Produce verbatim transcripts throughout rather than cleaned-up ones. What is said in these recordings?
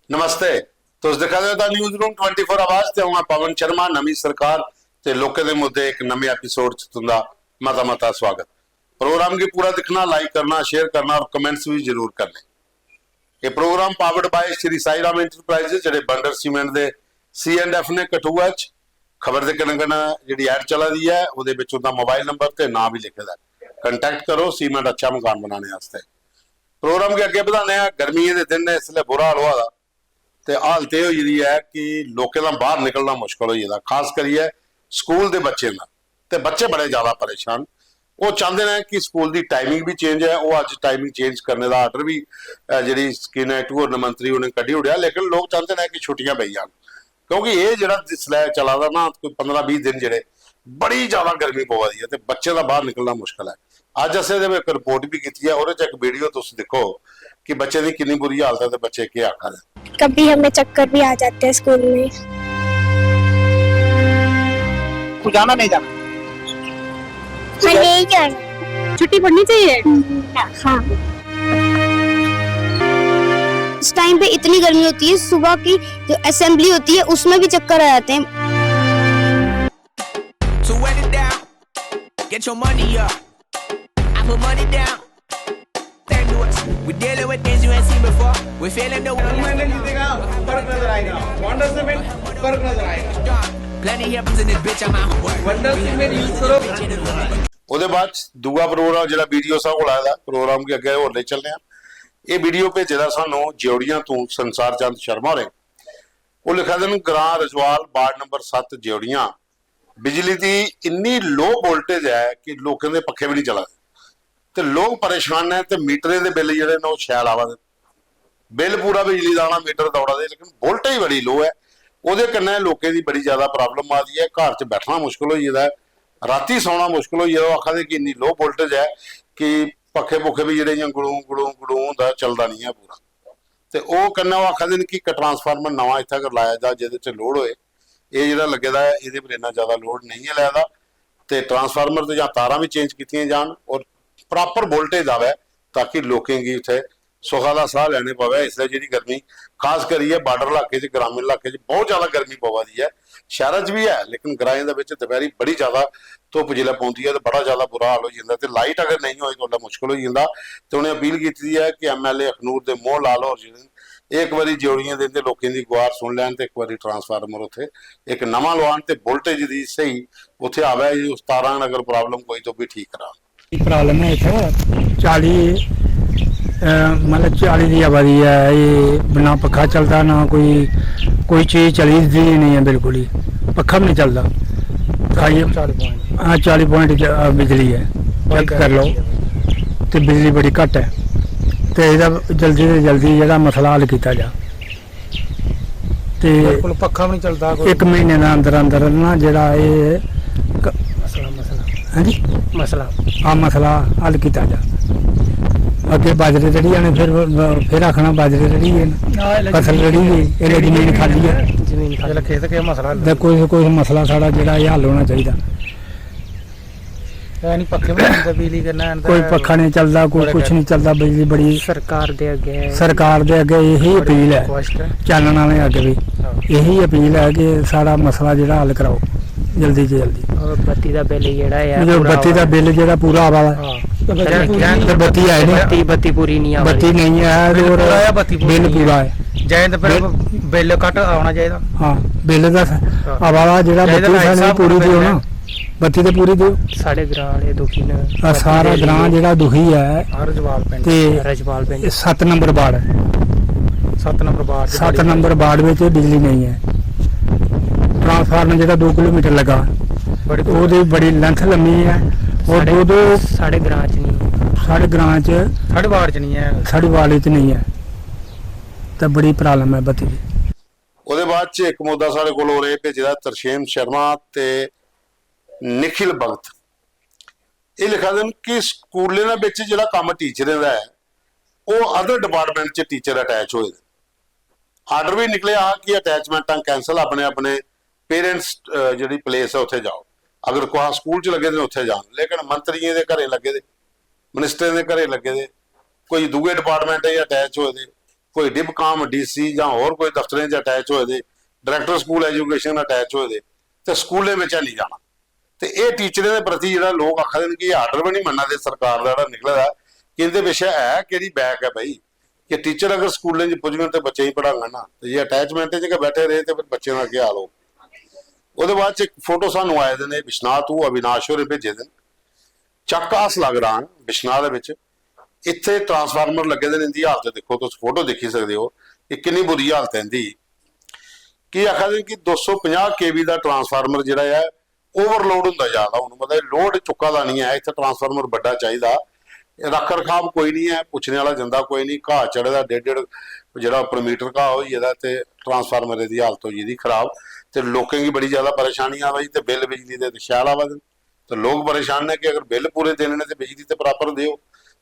नमस्ते, तुस दिक्खा दे ओ the news room twenty four आवाज ते अ'ऊं आं पवन शर्मा। नमीं सरकार ते लोकें दे मुद्दे इक नमें एपिसोड च तुं'दा मता मता स्वागत। प्रोग्राम गी पूरा दिक्खना, लाइक करना, शेयर करना और कमेंट्स बी जरूर करने। एह् programme powered by Shri Sai Ram enterprises, जेह्ड़े बंडर सीमेंट दे सी एंड एफ ने कठुआ च। खबर दे कन्नै कन्नै जेह्ड़ी ऐड चला दी ऐ, ओह्दे बिच उं'दा मोबाइल नंबर ते नांऽ बी लिखे दा ऐ। कांटैक्ट करो सीमेंट अच्छा मकान बनाने आस्तै। प्रोग्राम गी अग्गें बधाने आं। गर्मियें दे दिन ने, इसलै बुरा हाल होआ दा। ते हालत एह् होई दी ऐ कि लोकें दा बाहर निकलना मुश्कल होई गेदा, खास करियै स्कूल दे बच्चें दा। ते बच्चे बड़े ज्यादा परेशान। ओह् चांह्दे न कि स्कूल दी टाइमिंग बी चेंज ऐ। ओह् अज्ज टाइमिंग चेंज करने दा आर्डर बी, अ, जेह्ड़ी स्किन ऐ टूर मंत्री उ'नें कड्ढी ओड़ेआ, लेकिन लोक चांह्दे न कि छुट्टियां पेई जान, क्योंकि एह् जेह्ड़ा जिसलै चला दा ना, कोई पंदरां बीह् दिन जेह्ड़े, बड़ी ज्यादा गर्मी पवा दी ऐ ते बच्चें दा बाहर निकलना मुश्कल ऐ। अज्ज असें एह्दे पर इक रिपोर्ट बी कीती ऐ, ओह्दे च इक वीडियो तुस दिक्खो कि बच्चें दी किन्नी बुरी हालत ऐ ते बच्चे केह् आखा दे न। कभी हमें चक्कर भी आ जाते हैं स्कूल में। तू जाना नहीं जाना? हाँ, यही जाना। छुट्टी पढ़नी चाहिए। हाँ। इस टाइम पे इतनी गर्मी होती है, सुबह की जो असेंबली होती है उसमें भी चक्कर आ जाते हैं। So wet it down, get your money up. I put money down. Thank you. We're dealing with things you ain't seen before. We're feeling the फर्क नजर आएगा। वंडर सीमेंट फर्क नजर आएगा। Plenty happens in this bitch, I'm out. Wonder cement use करो। ओह्दे बाद च दूआ प्रोग्राम जेह्ड़ा वीडियो साढ़े कोल आए दा, प्रोग्राम गी अग्गें होर लेई चलने आं। एह् वीडियो भेजे दा सानू जेवड़ियां तू संसार चंद शर्मा होरें। ओह् लिखा दे न, ग्रां रजवाल, वार्ड नंबर सत्त, जेवड़ियां, बिजली दी इन्नी लो वोल्टेज ऐ कि लोकें दे पक्खे बी नहीं चला दे ते लोक परेशान न। ते मीटरें दे बिल जेह्ड़े न, ओह् शैल आवा दे। बिल पूरा बिजली दा आना, मीटर दौड़ा दे, लेकिन वोल्टेज बड़ी लो ऐ। ओह्दे कन्नै लोकें दी बड़ी ज्यादा प्रॉब्लम आ दी ऐ। घर च बैठना मुश्कल होई गेदा ऐ, रातीं सौना मुश्कल होई गेदा। ओह् आखा दे कि इन्नी लो वोल्टेज ऐ कि पक्खे पुक्खे बी जेह्ड़े इ'यां गुड़ूं गुड़ूं गुड़ूं होंदा, चलदा निं ऐ पूरा। ते ओह् कन्नै ओह् आखा दे न कि इक ट्रांसफार्मर नमां इत्थै अगर लाया जा जेह्दे च लोड होए, एह् जेह्ड़ा लग्गे दा ऐ, एह्दे पर इन्ना ज्यादा लोड नेईं ऐ लै दा। ते ट्रांसफार्मर ते जां तारां बी चेंज कीतियां जान और प्रॉपर वोल्टेज आवै, ताकि लोकें गी उत्थै सुखा दा साह् लैने पवै। इसलै जेह्ड़ी गर्मी, खास करियै बार्डर इलाके च, ग्रामीण इलाके च बहुत ज्यादा गर्मी पवा दी ऐ। शैह्रा च बी ऐ, लेकिन ग्राएं दे बिच दपैह्री बड़ी ज्यादा धुप्प जिसलै पौंदी ऐ ते बड़ा ज्यादा बुरा हाल होई जंदा। ते लाइट अगर नेईं होए ते उसलै मुश्कल होई जंदा। ते उ'नें अपील कीती दी ऐ कि एम एल ए अखनूर दे मोहन लाल होर जेह्ड़े न, एह् इक बारी जेवड़ियें दे इं'दे लोकें दी गुहार सुन लैन ते इक बारी ट्रांसफार्मर उत्थै इक नमां लोआन ते वोल्टेज दी स्हेई उत्थै आवै। उस तारां अगर प्रॉब्लम कोई तो भी ठीक करान। प्रॉब्लम ऐ इत्थै चाली, अ, मतलब चाली दी आवा दी ऐ। एह् ना पक्खा चलदा, ना कोई, कोई चीज चली दी नेईं ऐ बिल्कुल ही। पक्खा बी निं चलदा। खाइयै, हां, चाली पॉइंट बिजली ऐ, चैक करी लैओ। ते बिजली बड़ी घट्ट ऐ, ते एह्दा जल्दी तो जल्दी जेह्ड़ा मसला हल कीता जा। ते बिल्कुल पक्खा बी निं चलदा कोई। इक म्हीने दे अंदर अंदर ना जेह्ड़ा एह् क- मसला मसला हां जी, मसला आ मसला हल कीता जा। अग्गें बाजरे रढ़ी जाने, फिर फिर आखना बाजरे रढ़ी गे न, फसल रढ़ी गेई, एल्लै जमीन खाल्ली ऐ। जमीन खाल्ली खेत केह् मसला हल? ते कोई कोई मसला साढ़ा जेह्ड़ा एह् हल होना चाहिदा। यानी पक्खे बी निं चलदे बिजली कन्नै, ते कोई पक्खा नेईं चलदा, कोई कुछ नेईं चलदा, बिजली बड़ी। सरकार दे अग्गें सरकार दे अग्गें एही अपील ऐ, रिक्वेस्ट ऐ। चैनल आह्लें अग्गें बी हां। एही अपील ऐ कि साढ़ा मसला जेह्ड़ा हल कराओ जल्दी से जल्दी। और बत्ती दा बिल जेह्ड़ा ऐ जो पूरा बत्ती दा आवा बिल जेह्ड़ा पूरा आवा दा, हां। ते बत्ती है नहीं, बत्ती बत्ती पूरी नहीं आवा बत्ती दी। नहीं है बिल और पूरा है, बत्ती पूरी बिल नहीं पूरा है। है। जैन पर बिल घट्ट आना चाहिए। हाँ, बिल दा आवा दा जेह्ड़ा चाहिए बत्ती ना, सानूं हिसाब पूरी कन्नै देओ बिल ना, बत्ती ते पूरी देओ। साढ़े ग्रां आह्ले दुखी न। आ सारा ग्रां जेह्ड़ा दुखी ऐ हर जवाल पिंड ते रजपाल पिंड एह् सत्त नंबर वार्ड, सत्त नंबर वार्ड च सत्त बड़ी नंबर वार्ड बिच बिजली नेईं ऐ। ट्रांसफार्मर जेह्ड़ा दो किलोमीटर लग्गा, बड़ी दूर ओह्दी बड़ी लेंथ लम्मी ऐ। और दो दो साढ़े ग्रां च नहीं। साढ़े ग्रां च, साढ़े वार्ड च नहीं है। साढ़े वार्ड च नेईं ऐ, ते बड़ी प्रॉब्लम ऐ बत्ती दी। ओह्दे बाद च इक मुद्दा साढ़े कोल होर एह् भेजे दा, तरसेम शर्मा ते निखिल भगत। एह् लिखा दे न कि स्कूलें दे बिच जेह्ड़ा कम्म टीचरें दा ऐ, ओह् अदर डिपार्टमेंट च टीचर अटैच होए दे। आर्डर बी निकलेआ हा कि अटैचमेंटां कैंसल, अपने अपने पेरेंट्स जेह्ड़ी प्लेस ऐ उत्थै जाओ, अगर कुसै स्कूल च लग्गे दे न उत्थै जान, लेकिन मंत्रियें दे घरें लग्गे दे, मिनिस्टरें दे घरें लग्गे दे, कोई दूए डिपार्टमेंट च अटैच होए दे, कोई डिप काम डीसी जां होर कोई दफ्तरें च अटैच होए दे, डायरैक्टर स्कूल एजुकेशन अटैच होए दे, ते स्कूलें बिच हैनी जाना। ते एह् टीचरें दे प्रति जेह्ड़ा लोक आखा दे न कि आर्डर बी निं मन्ना दे सरकार दा जेह्ड़ा निकले दा, कि इं'दे पिच्छें है केह्ड़ी बैक ऐ भाई? कि टीचर अगर स्कूलें च पुजङन ते बच्चें गी पढ़ाङन ना, ते जे अटैचमेंट च गै बैठे रेह् ते फिर बच्चें दा केह् हाल होग? ओह्दे बाद च इक फोटो सानू आए दे ने बिश्नाह तू, अविनाश होरें भेजे दे न। चक्क हासला ग्रां बिश्नाह दे बिच, इत्थे ट्रांसफार्मर लग्गे दे न, इंदी हालत दिक्खो तुस, फोटो दिक्खी सकदे ओ कि किन्नी बुरी हालत ऐ इंदी। की आखा दे कि दो सौ पंजाह् केवी दा ट्रांसफार्मर जेह्ड़ा ऐ, ओवरलोड होंदा जा दा। हून मतलब लोड चुक्का दा निं ऐ, इत्थै ट्रांसफार्मर बड्डा चाहिदा। रख रखाव कोई निं ऐ, पुच्छने आह्ला जंदा कोई निं, घाऽ चढ़े दा डेढ़ डेढ़, जेह्ड़ा उप्पर मीटर घाऽ होई गेदा ते ट्रांसफार्मर दी हालत होई गेदी खराब। ते लोकें गी बड़ी ज्यादा परेशानी आवा दी ते बिल बिजली दे ते शैल आवा दे न। ते लोक परेशान न कि अगर बिल पूरे देने न ते बिजली ते बराबर देओ।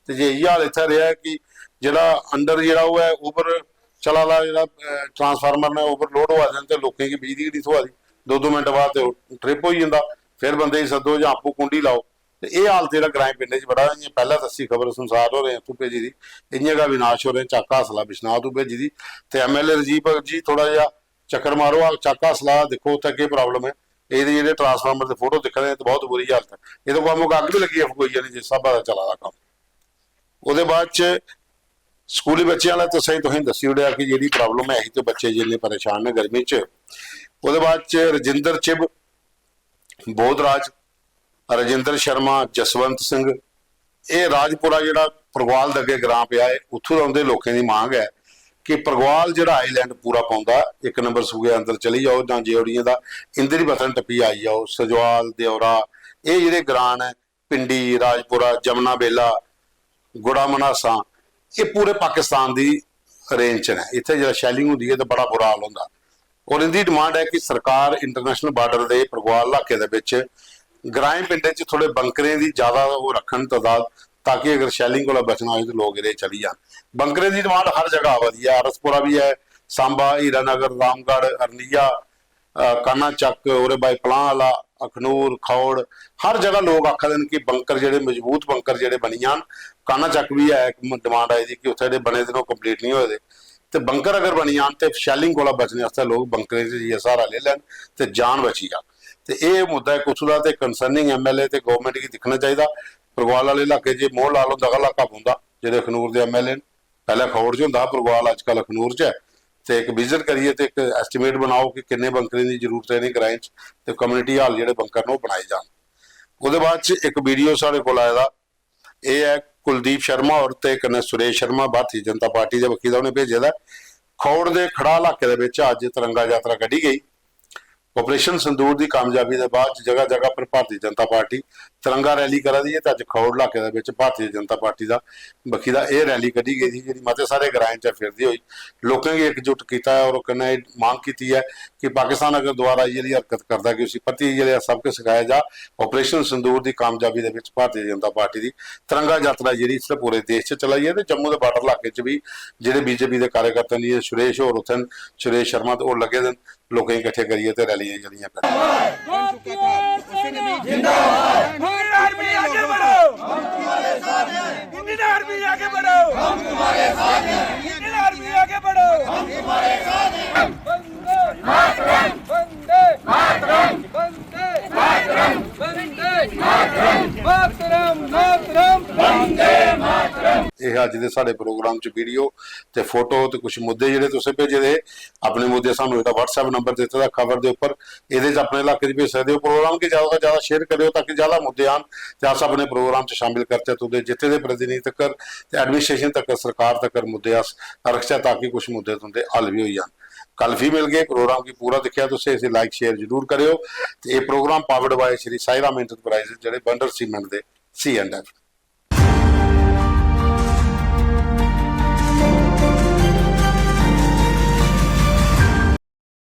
ते जे इ'यै हाल इत्थै रेहा कि जेह्ड़ा अंडर जेह्ड़ा ओह् ऐ, उप्पर चला दा जेह्ड़ा, अ, ट्रांसफार्मर ने ओवरलोड होआ दे न ते लोकें गी बिजली गै निं थ्होआ दी। दो दो मिंट बाद ते ओह् ट्रिप होई जंदा, फिर बंदे गी सद्दो जां आपूं कुंडी लाओ। ते एह् हालत जेह्ड़ा ग्राएं पिंडें च बड़ा, इ'यां पैह्लें दस्सी खबर संसार होरें इत्थूं भेजी दी, इ'यां गै अविनाश होरें चक्क हासला बिश्नाह तों भेजी दी। ते एमएलए राजीव भगत जी, थोह्ड़ा जेहा चक्कर मारो, आ चक्क हासला दिक्खो उत्थै केह् प्रॉब्लम ऐ। एह्दे जेह्ड़े ट्रांसफार्मर दे फोटो दिक्खा दे, ते बहुत बुरी हालत ऐ। एह्दे कोला मकाग बी लग्गी फकोई जानी जिस स्हाबै दा चला दा कम्म। ओह्दे बाद च स्कूली बच्चें आह्ला तुसें, तुसें दस्सी ओड़ेआ कि जेह्ड़ी प्रॉब्लम ऐ ही, ते बच्चे जिन्ने परेशान न गर्मी च। ओह्दे बाद च रजिंदर चिब, बोधराज, राजेंद्र शर्मा, जसवंत सिंह, एह् राजपुरा जेह्ड़ा परगवाल दे अग्गें ग्रां पेआ ऐ, उत्थूं दा उं'दे लोकें दी मांग ऐ कि परगवाल जेह्ड़ा आइलैंड पूरा पौंदा, इक नंबर सूए अंदर चली जाओ जां जेओड़ियें दा, इंद्री बतन टप्पियै आई जाओ, सजवाल, देओरा, एह् जेह्ड़े ग्रां न, पिंडी, राजपुरा, जमना बेला, गुड़ा मनासा, एह् पूरे पाकिस्तान दी रेंज च न। इत्थै जेल्लै शैलिंग होंदी ऐ ते बड़ा बुरा हाल होंदा। और इंदी डिमांड ऐ कि सरकार इंटरनेशनल बार्डर दे परगवाल इलाके दे बिच ग्राएं पिंडें च थोड़े बंकरें दी ज्यादा ओह् रक्खन तादाद, ताकि अगर शैलिंग कोला बचना होए ते लोक एह्दे च चली जान। बंकरें दी डिमांड हर जगह आवा दी ऐ, आरएसपुरा बी ऐ, सांबा, हीरानगर, रामगढ़, अरनिया, अ, काना चक्क, ओह्दे बाद पलांह आह्ला, अखनूर, खौड़, हर जगह लोक आखा दे न कि बंकर जेह्ड़े मजबूत बंकर जेह्ड़े बनी जान। काना चक्क बी ऐ इक डिमांड आई दी कि उत्थै जेह्ड़े बने दे न ओह् कंप्लीट निं होए दे। ते बंकर अगर बनी जान ते शैलिंग कोला बचने आस्तै लोक बंकरें च जाइयै स्हारा लेई लैन ते जान बची जा। ते एह् मुद्दा इक उत्थूं दा ते कंसर्निंग एमएलए ते गौरमेंट गी दिक्खना चाहिदा। परगवाल आह्ले इलाके च मोहन लाल हुंदा गै इलाका पौंदा, जेह्ड़े अखनूर दे एमएलए न। पैह्लें खौड़ च होंदा हा परगवाल, अजकल अखनूर च ऐ। ते इक विजिट करियै ते इक एस्टिमेट बनाओ कि किन्ने बंकरें दी जरूरत ऐ इ'नें ग्राएं च, ते कम्युनिटी हाल जेह्ड़े बंकर न ओह् बनाए जान। ओह्दे बाद च इक वीडियो साढ़े कोल आए दा, एह् ऐ कुलदीप शर्मा होर ते कन्नै सुरेश शर्मा, भारती जनता पार्टी दे बक्खी दा उ'नें भेजे दा ऐ। खौड़ दे खड़ा इलाके दे बिच अज्ज तिरंगा यात्रा कड्ढी गेई। ऑपरेशन सिंदूर दी कामयाबी दे बाद च जगह जगह पर भारती जनता पार्टी तिरंगा रैली करा दी ऐ ते अज्ज खौड़ इलाके दे बिच भारती जनता पार्टी दा बक्खी दा एह् रैली कड्ढी गेदी, जेह्ड़ी मते सारे ग्राएं च फिरदी होई लोकें गी इकजुट कीता ऐ और कन्नै एह् मंग कीती ऐ कि पाकिस्तान अगर दोबारा इ'यै जेही हरकत करदा कि उसी परतियै इ'यै जेहा सबक सखाया जा। ऑपरेशन सिंदूर दी कामयाबी दे बिच भारती जनता पार्टी दी तिरंगा यात्रा जेह्ड़ी इसलै पूरे देश च चला दी ऐ ते जम्मू दे बार्डर इलाके च बी जेह्ड़े बीजेपी दे कार्यकर्ता न, जि'यां सुरेश होर उत्थै न, सुरेश शर्मा ते होर लग्गे दे न, लोकें गी किट्ठे करियै ते रैलियां जेह्ड़ियां कड्ढन। भारतीय सेना जिंदाबाद। इंडियन आर्मी आगे बढ़ो। हम तुम्हारे साथ हैं। इंडियन आर्मी आगे बढ़ो। हम तुम्हारे साथ हैं। इंडियन आर्मी आगे बढ़ो। हम तुम्हारे साथ हैं। वंदे मातरम। वंदे मातरम। वंदे मातरम। वंदे मातरम। मातरम, मातरम। वंदे मातरम। ਇਹ ਅੱਜ ਦੇ ਸਾਡੇ ਪ੍ਰੋਗਰਾਮ ਚ ਵੀਡੀਓ ਤੇ ਫੋਟੋ ਤੇ ਕੁਝ ਮੁੱਦੇ ਜਿਹੜੇ ਤੁਸੀਂ ਭੇਜੇ ਦੇ, ਆਪਣੇ ਮੁੱਦੇ ਸਾਨੂੰ ਇਹਦਾ WhatsApp ਨੰਬਰ ਦਿੱਤਾ ਦਾ ਖਬਰ ਦੇ ਉੱਪਰ, ਇਹਦੇ ਚ ਆਪਣੇ ਇਲਾਕੇ ਚ ਭੇਜ ਸਕਦੇ ਹੋ। ਪ੍ਰੋਗਰਾਮ ਕੀ ਜ਼ਿਆਦਾ ਤੋਂ ਜ਼ਿਆਦਾ ਸ਼ੇਅਰ ਕਰਿਓ ਤਾਂ ਕਿ ਜ਼ਿਆਦਾ ਮੁੱਦੇ ਆਣ ਤੇ ਅਸ ਆਪਣੇ ਪ੍ਰੋਗਰਾਮ ਚ ਸ਼ਾਮਿਲ ਕਰਚੇ, ਤੁਹਾਡੇ ਜਿੱਥੇ ਦੇ ਪ੍ਰਤੀਨਿਧੀ ਤੱਕ ਤੇ ਐਡਮਿਨਿਸਟ੍ਰੇਸ਼ਨ ਤੱਕ, ਸਰਕਾਰ ਤੱਕ ਮੁੱਦੇ ਅਸ ਰਖਚਾ ਤਾਂ ਕਿ ਕੁਝ ਮੁੱਦੇ ਤੁਹਾਡੇ ਹੱਲ ਵੀ ਹੋਈ ਜਾਣ। ਕੱਲ ਵੀ ਮਿਲ ਗਏ, ਪ੍ਰੋਗਰਾਮ ਕੀ ਪੂਰਾ ਦੇਖਿਆ ਤੁਸੀਂ, ਇਸੇ ਲਾਈਕ ਸ਼ੇਅਰ ਜ਼ਰੂਰ ਕਰਿਓ। ਤੇ ਇਹ ਪ੍ਰੋਗਰਾਮ ਪਾਵਰਡ ਬਾਏ ਸ਼੍ਰੀ ਸਾਈਰਾਮ ਐਂਟਰਪ੍ਰਾਈਜ਼, ਜਿਹੜੇ ਬੰਡਰ ਸੀਮੈਂਟ ਦੇ C and F।